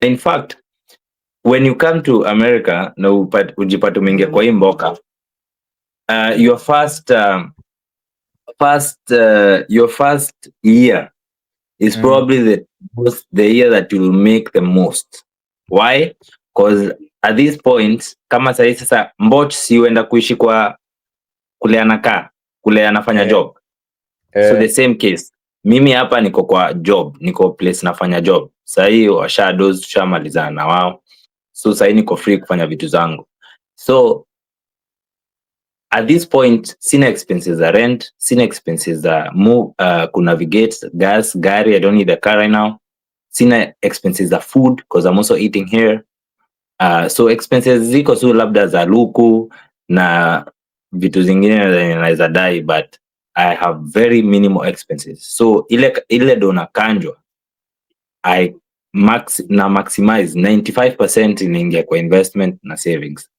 In fact, when you come to America na ujipate umeingia kwa hii mboka, your first year is probably the year that you will make the most. Why? Because at this point, kama sahii sasa Mboch si huenda kuishi kwa kule anakaa, kule anafanya job. So the same case, mimi hapa niko kwa job, niko place nafanya job sahii, washados tushamalizana na wao, so sahii niko free kufanya vitu zangu. So at this point sina expenses za rent, sina expenses za move, kunavigate, gas, gari, I don't need a car right now. Sina expenses za food because I'm also eating here. So expenses ziko tu labda za luku na vitu zingine zenye naweza dai, but I have very minimal expenses. So ile ile do nakanjwa, I max na maximize 95% inaingia kwa investment na savings.